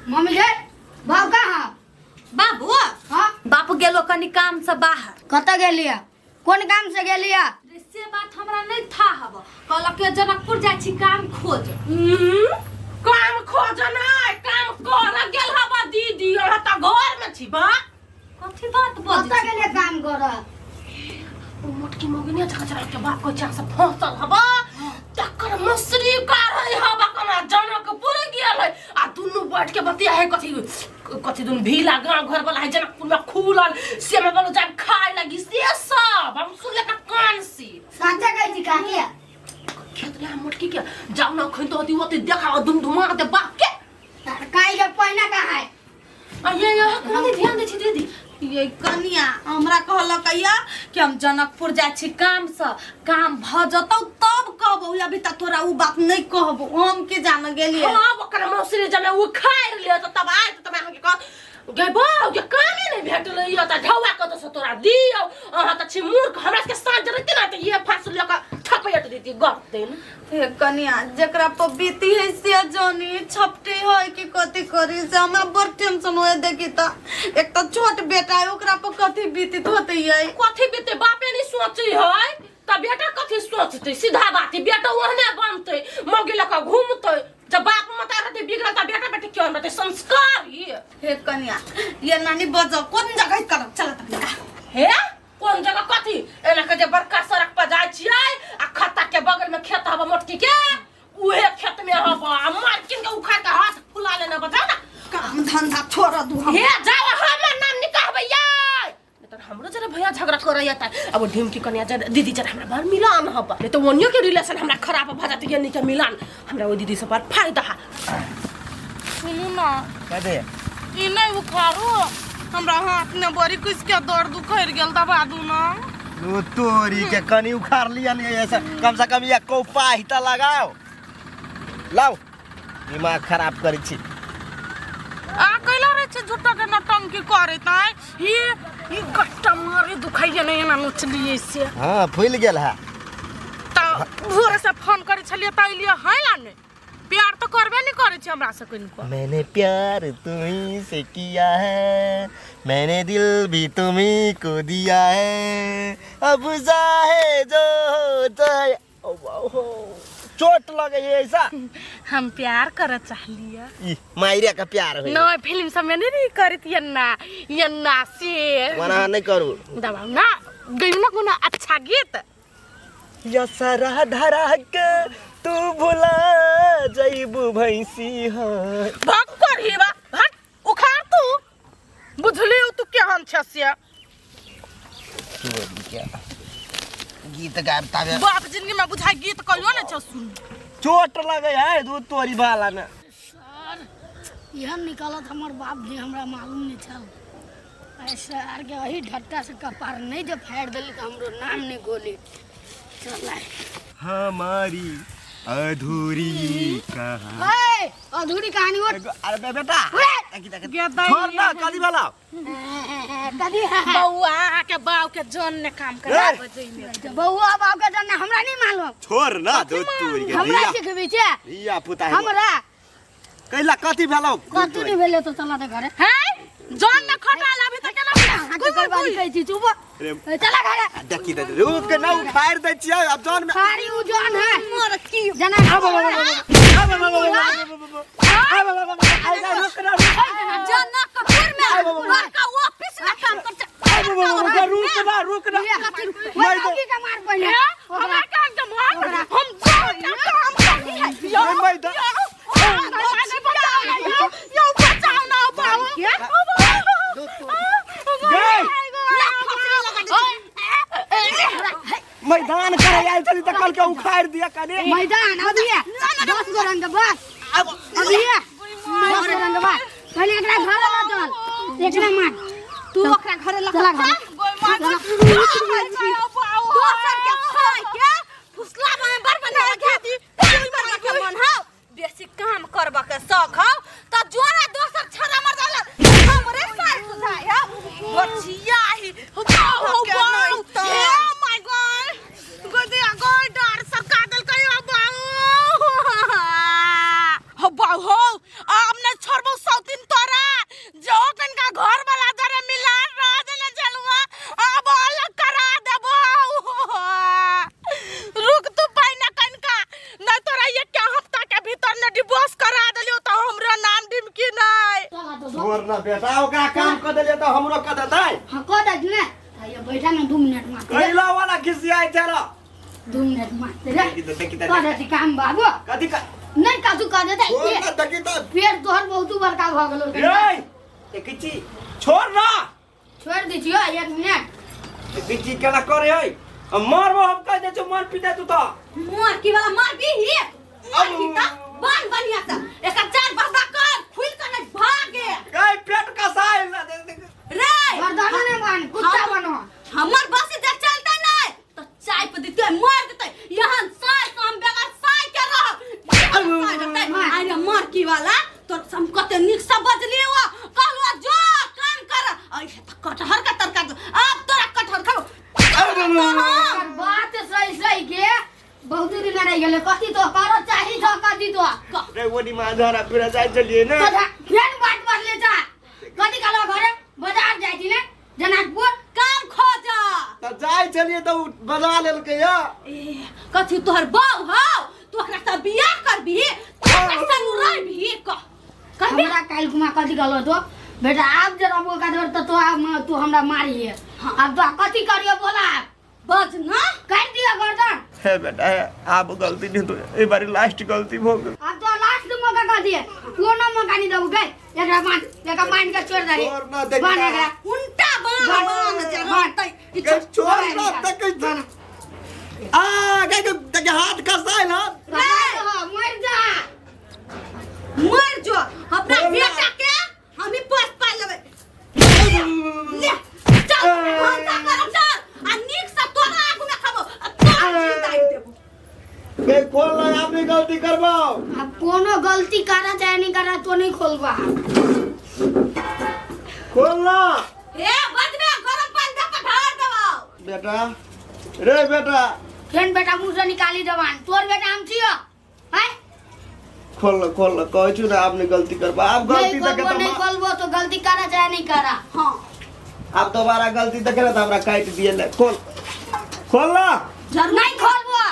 Mummy गे बाप कहाँ? बाबू हाँ। बापू गेलो कनी काम से बाहर। कतऽ गेलिया? कोन काम से गेलिया? रे, से बात हमरा नहीं था हब, कहलक के जनकपुर जाइ छी काम खोज। काम खोज नहीं, काम कर गेल हबा दीदी, अहाँ तऽ घर में छी बा। कथी बात बजै कतऽ छी? गेलिया काम कर? ओ मोटकी मौगी जगह जगह के बाप को से फंसल हबा, तकर मसरी काढ़ै हबा कना जनकपुर गेल है आ दुनू बैठ के बतिया है कथी कथी दुनू भीला गांव घर वाला है जनकपुर में खुलल से में बोलो जाब खाए लगी से सब हम सुन ले कान से। साचा कहै छी काकी? खेत रे मोटकी के जाओ ना खन तो होती ओते देखा दुम धुमा दे बाप के। तरकारी के पहिना कहाँ है? आ ये यहाँ कोन ध्यान दे छी दीदी? ये कनिया हमरा कहलक या कि हम जनकपुर जाइ छी काम से, काम भ जतौ तब कहबौ, अभी तक तोरा उ बात नहीं कहबौ, हम के जान गेलियै। हाँ ओकर मौसी जमे उ खाइ रहलियै तऽ तब आयत तब अहाँके कह गे बाउ के कामे नहि भेटलै या तऽ ढौआ कतौ से तोरा दियौ, अहाँ तऽ छी मूर्ख, हमरा सबके साँझ रहते ना तऽ ये फांस लऽ कऽ थपेट देती गर्दन। हे कनिया जेकरा पर बीती है से जानी छपटे है कि कथी करी से हमरा बड़ टेंशन होए। देखी त एक तो छोट बेटा है ओकरा पर कथी बीतित होते है? कथी बीते बापे नहीं सोचे है त बेटा कथी सोचते? सीधा बात है, बेटा ओहने बनते मौगी लऽ कऽ घूमते, जब बाप मता रहते बिगड़ल त बेटा बेटी क्यों रहते संस्कार ही। हे कनिया ये नानी बजो कोन जगह करब चल तक। हे कोन जगह कथी एना के जे बड़का सड़क पर जाइ छियै आ खत्ता के बगल में खेत हब मोटकी के, उहे खेत में हब आ मार किन के उखाड़ के हाथ फुला लेने बजा ना। काम धंधा छोड़ दू हम। हे जाओ हमर नाम निकाहबै यै, नहीं तो हमरो जरा भैया झगड़ा करैया त अब ढिमकी कन्या जरा दीदी जरा हमरा बड़ मिलान हब, नहीं तो ओनियो के रिलेशन हमरा खराब भ जात, ये के मिलान हमरा ओ दीदी से बड़ फायदा है। सुनू ना। कदे ई नहीं उखाड़ू, हमरा हाथ में बड़ी कुछ के दर्द उखड़ गेल, दबा दू ना। लो तोरी के कनी उखाड़ लिया नहीं ऐसा, कम से कम ये कोपा ही त लगाओ, लाओ दिमाग खराब करै छी। आ कैला रे छै झूठो के नौटंकी करैत आय, ही ई गट्टा मारे दुखाइया नहीं एना नोचलिए से। हाँ फूल गेल है। त भोरे से फोन करै छलियै त अइलियै है ला नहीं, प्यार तो करबे नहीं करै छै हमरा से कनिको। मैंने प्यार तुम्ही से किया है, मैंने दिल भी तुम्ही को दिया है, अब चाहे जो हो जाए। ओ वाओ हो, चोट लगे है ऐसा। हम प्यार करऽ चाहलियै। ई मायरे का प्यार है। नहीं फिल्म सब में नहीं करत यन्ना यन्ना से। मना नहीं करू। दबाऊ ना गयू ना कोनो अच्छा गीत। या सारा धरा के तू भुला जइबू भैंसी हो। भाग कर ही बा हट उखाड़ तू, बुझली तू केहन छ से। चोरी के गीत गायब ताबे बाप जिंदगी में बुझाई गीत कहियो ने छ सुन। चोट लगे है दूध तोरी बाला में। सर यह निकलत हमर बाप भी हमरा मालूम नहीं छल, ऐसे आर के अही ढट्टा से कपार नहीं जे फाड़ देली त हमरो नाम नहीं गोली। चल हमारी अधूरी कहानी। ओए अधूरी कहानी वो। अरे बेटा छोड़ ना काली वाला कदी है बउआ के बाव के जन ने काम कराबे जइमे। बउआ बाव के जन हमरा नहीं मालूम। छोड़ ना दूध तोरी के हमरा सिखबी छे रिया पुता हमरा कैला कथी भेलौ? कथी नहीं भेलै तो चला दे घरे। हैं जन ने खटाल अभी तक केना अहाँ के बर्बादी कहै छी चुप चला घरे। देखी दे रुक के ना उखाड़ दै छियै अब जन में। सारी उ जन है मोर की जना। जनकपुर में बड़का ऑफिस में काम कर रुक ना रुक ना ओइ के मार पहिले हमरा काम के मार, हम जन के काम करी है। यो बचाओ ना बाबू। मैदान करे आयल छली त कल के उखाड़ दिया कने मैदान अभी है 10 गो रंग बस अभी है 10 गो रंग बस। पहले एकरा घर ला चल, एकरा मार तू ओकरा घरे लगा चला घरे। दोसर के खाय के फुसला में बर बना के दी के मन हौ बेसी काम करबा के शौक हौ त जोरा दोसर छड़ा मर जाला हमरे साल सुझाय हौ बचिया ही हो बाऊ हे my God गोदिया गोय डर सरका देल कहियो बाऊ हो बाऊ हो अब नै छोड़बौ सौतीन ना बेटा ओकरा काम क देलियै त हमरो क देतै। हाँ कह दे ने ये बैठा ना 2 मिनट मारते रे। कैला वाला खिसियाइ छै र। 2 मिनट मारते रे। देखी त, देखी त। कह देती काम बाबू। कथी क नहीं काजू कह देते। छोड़ ना, देखी त। पेट तोहर बहुत बड़का भऽ गेलो। ए, देखी छी, छोड़ ना। छोड़ दी छियो 1 मिनट। देखी छी केना करे है, मारबो हम, कह दे छौ, मार पीटे तू त। मार की वाला मार भी ही मार ही त बन बढ़िया से एकर चार बस्ता कर खुल के नहीं भागे। गई पेट कसाई ना, देख देख। रे। मर्दाना ने बन कुत्ता बनो। हमर बस जे चलते नहीं तो चाय पे देते मार देते। यहाँ साय से हम बगैर साय के रह साय देते। आने मार की वाला तो हम कते निक से बजलिए वो कहलुआ जो काम कर ऐसे त कटहर का तरका दो। अब तोरा कटहर खाओ। एकर बात सही सही के बहुत दिन रह गेलै। कथी तो करो चाही तो कथी तो? रे, वो नि माझारा फिर जाय चलिए ना। तो फेर बात बढ़ले जा। कथी कहलो? घरे बाजार जाइ छी ने जनकपुर। काम खोजा। त जाय चलिए त उ बजा लेलकै या। ए, कथी तोहर बहू हौ? तू ओकरा से बियाह करबिही? तू ओकरा संग रहबिही? कह, करबी? हमरा काल्हि घुमा कथी कहलो तो बेटा, आब जे रहबो का तो तो आब तू हमरा मारिए। आब तो कथी करियो बोला? बज ना। काटि दियो गर्दन। हे बेटा हे, आब गलती नहीं तो ए बारी लास्ट गलती भो गेल। आब तो लास्ट मौका कह दिए, कोनो मौका नहीं देबू गई। एकरा बांध, एकरा बांध के छोड़ दे। छोड़ ना, देख। बांध एकरा। उल्टा बांध बांध जे रहतै ई। गई, छोड़ ना, देखै आ गई, देख हाथ कसाइल हन। मर जा। मर जो अपना बोल ना। बेटा के हम ही पोस पाल लेबै। ले चल, भनसा करब चल आ नीक से तोरा आगू में खाबो आ तोरा जी दाबि देबो। गई, खोल ना, आब नहीं गलती करबो। अब कोनो गलती करा चाहे नहीं करा, तो नहीं खोलबा। खोल ना। हे बजबे, गरम पानी दे के ढार देबो। बेटा रे बेटा। फेन बेटा मुंह से निकाली जबान। तोर बेटा हम छियो हैं? खोल ना, खोल ना, कहै छु ना, आब नहीं गलती करबो, आब गलती नहीं देखे खोलबो। त नहीं खोलबो तो गलती करा चाहे नहीं करा। हां। आब दोबारा गलती देखे ना त हमरा काटि दिए। ले खोल, खोल ना। जरूर। नहीं खोलबो,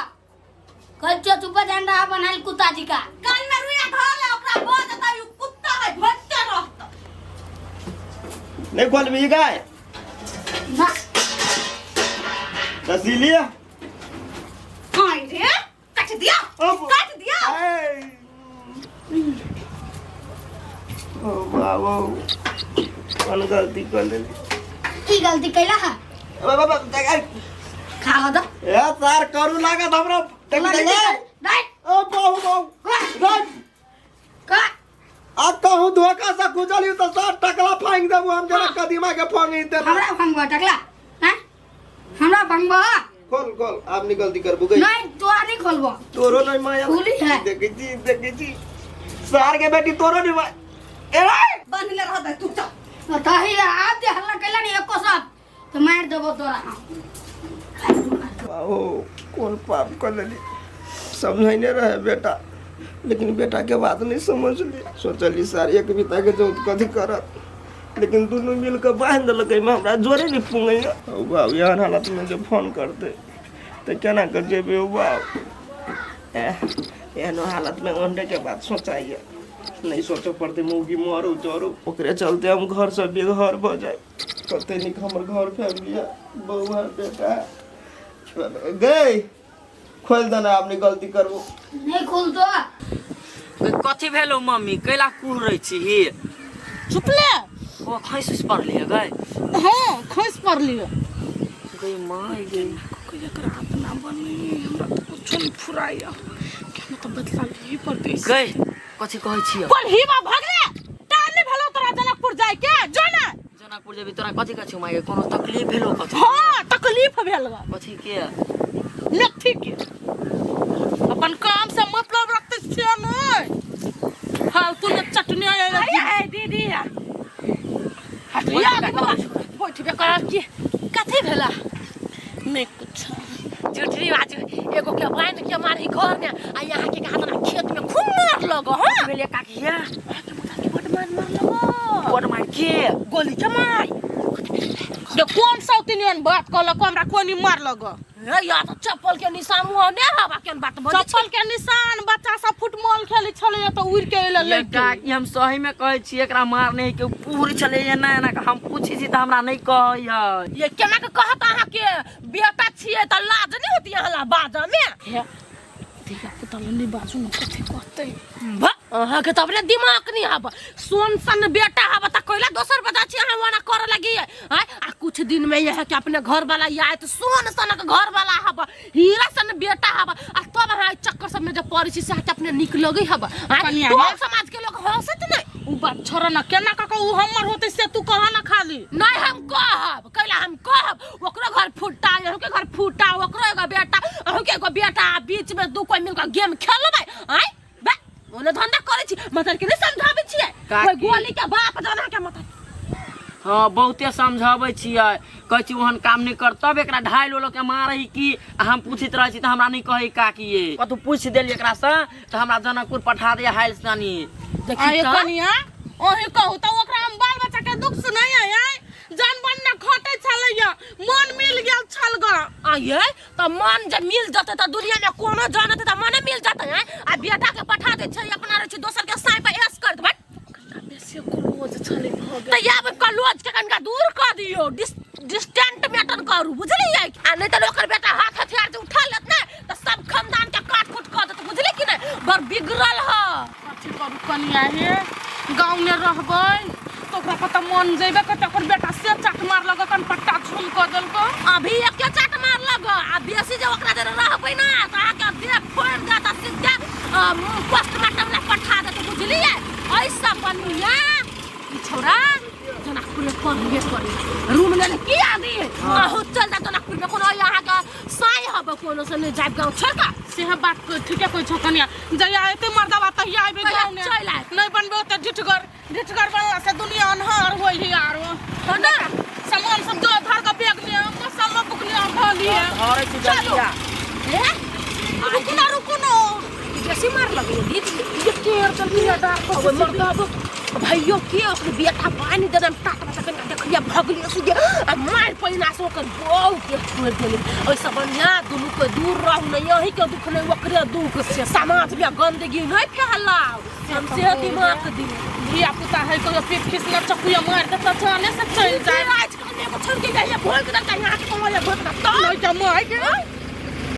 कल चो चुप जान रहा बनाइल कुत्ता जी का। कान में रुइया धर ले, ओकरा बजतै। उ कुत्ता है, भटते रहत। नहीं खोलबी गाय? ना। रसीलिया। हाय रे, काट दिया। अब। काट दिया। ओ बाबू, कौन गलती कर लेली? की गलती कैला है? बाबा। खा हो दो। ए सार, करू लागत हमरा, देख देख। नहीं। ओ बाबू बाबू, राज। का? आ कहूँ धोखा से गुजरी तो सार टकला फांक देबू हम, जरा कदीमा के फांगी दे। हमरा भंगबा टकला हैं? हमरा भंगबा? खोल, खोल, आप नहीं गलती करबू गई। नहीं, तोरा नहीं खोलबो। तोरो नहीं माया। खोली है। देखी जी, देखी जी, सार के बेटी, तोरो नहीं माया ए रे। बांधले रहत तू, चल। तही आप जे हल्ला कैला नहीं एको सब तो मार देबो तोरा हम। बाबू, कौन पाप कर लेली? समझने रहे बेटा, लेकिन बेटा के बात नहीं समझ ली। सोचली सर एक बीता के जोत कथी करत, लेकिन दुनू मिल के बांध देलक। एहिमे हमरा जोरे नहीं पुंगैया। ओ बाबू, एहन हालत में जे फोन करते तऽ केना कर जेबै? ओ बाबू, एहनो हालत में अंडे के बात सोचाइए नहीं सोचे पड़ते। मौगी मरू जरू, ओकरे चलते हम घर से बेघर भऽ जाए। कते नीक हमर घर फैमिली है, बउआ बेटा गई। खोल देना, आपने गलती करबो। नहीं खोल तो। कथी भेलो मम्मी? कैला कुहरै छी? चुप ले। ओ खैस उस पड़लियै गई? हाँ, खस पड़लियै। गई माय गई। कोई एकर हाथ ना बनी, हमरा तऽ कुछो नहीं फुराइया कि हम तऽ बदला लिये पड़तै। गई, कथी कहै छियै? कल ही बा भगले टाइम नहीं भेलो तोरा जनकपुर जाय के, जो ना। जनकपुर जेबी? तोरा कथी कहै छौ माय? कोनो तकलीफ भेलो कथी? हाँ, तकलीफ भेल गा। कथी के? लथी के। अपन काम से मतलब रखते छियै नहीं, फालतू में चटनी आया है दीदी। हटिया बैठबे कर की कथी भेला? नहीं कुछ, झूठरी बाजू। एगो के बांध के मारी घर में आ यहाँ के कहा ना खेत में खूब मार लगो। हाँ। भेलै काकिया? के बड मार मार लगो। बड मार के? गोली के मार दे। कौन साउथ इंडियन बात कहलक? हमरा कोनी मार लगो। ए यार, तो चप्पल के निशान हुआ ने हवा के बात बजै छी। चप्पल के निशान बच्चा सब फुटबॉल खेलै छलैया तऽ उड़ि के एलै ये लैके। काकी हम सही में कहै छी एकरा मारने है के पूरी छलै एना एना के हम पूछै छी तऽ हमरा नहि कहै है ये केना के कहत अहाँके बेटा छियै तऽ लाज नहि होती अहाँ ला बाजऽ में हे धिया पुता लए नहि बाजू ने कथी कहतै भा अहाँके तऽ अपने दिमाग नहीं हब सोन सन बेटा हब तऽ कैला दोसर बजा छी अहाँ ओना करऽ लगी आय आ कुछ दिन में यह के अपने घर वाला आयत सोन सनक घर वाला हब हीरा सन बेटा हब आ तब अहाँ एहि चक्कर सब में जब पड़ै छी से अहाँके अपने नीक लगै हब आँय? कनिया टोल गे। समाज के लोग हंसत नहीं उ बात छोड़ ना केना कऽ उ हमर होतै से तू कह ना खाली नहीं हम कहब कैला हम कहब ओकरो घर फूटा अहूँ के घर फूटा ओकरो एगो बेटा अहूँ के एगो बेटा आ बीच में दू कोई मिलकर गेम खेलबै आँय बे ओने धंधा करै छी मतलब के नहीं समझाबै छियै काकी। कोई गोली के बाप जाना के मतलब हाँ बहुते समझाबै छियै कहै छी ओहन काम नहि कर तब एकरा ढाई लोग के मारै की आ हम पूछैत रहै छी तऽ हमरा नहि कहै काकी ये कतौ पूछि देलियै एकरासँ तऽ हमरा जनकपुर पठा दे हाइल सनी देखी आये तऽ। कनिया ओही कहू तऽ ओकरा हम बाल बच्चा के दुख सुनाई आय जान बन ना खटै छलैया मन मिल गेल छल ग आये तऽ मन जे मिल जतै तऽ दुनिया में कोनो जानत तऽ मने मिल जतै हैं आ बेटा के पठा दै छै अपना रहै छै दोसर के साई पर ऐश कर देबै बेसी क्लोज छलै भऽ गेल तऽ याब कलोज के कनिका दूर कऽ दियौ डिस्टेंट मेंटेन करू बुझलियै आ नहि तऽ ओकर बेटा हाथ हथियार जे उठा लेत ने तऽ सब खानदान के काट कुट कऽ देत बुझलियै कि नहि बड़ बिगड़ल ह कथी करू कनिया हे गाँव में रहबै तऽ ओकरा पर तऽ मन जेबे करतै ओकर बेटा से चाट मारलक कन पट्टा झूल कऽ देलको अभी एके चाट मारलक आ बेसी जे ओकरा जरे रहबै ना तऽ अहाँके देह फोड़ि देत आ सीधे पोस्टमार्टम लए पठा देत बुझलियै ऐसा बनिया ई छौड़ा जनकपुर में पढ़बे करी रूम लेने की आदमी अहूँ चल जा जनकपुर में कोनो अहाँके साई हब कोनो से नहीं जायब गाँव छोड़ कऽ सेहे बात ठीके कहै छौ कनिया जहिया एते मर्दबा तहिया अयबै तहिया गाँव ने चलि आयब। नहि बनबै ओते ढिठगर ढिठगर बनला से दुनिया अन्हार होइ है आरो तो ना सामान सब दो धर के बैग ले मसाला बुक ले धऽ लिए धरै छी चलू। जल्दी ए रुकू ना रुकू ना बेसी मार लगै दीदी ये केर चलती है डार को ओए मर्दबो भैयो के ओकर बेटा पानी देने टाट बचा कनिका देखलिए भगलिए सुगे आ मार पहिना से ओकर बहू के छोड़ देली ओहिसँ बढ़िया दुनू के दूर रहू नहीं अही के दुख नहीं ओकरे दुख समाज में गंदगी नहीं फैलाओ हम से दिमाग दी धिया पुता है कहियो पीठ खिसना चकुया मार देता जाने से चलि जाए आजकल एगो छोड़ के जाइए भोग देता यहाँ के कमरिया भोग देता नहीं तो मार के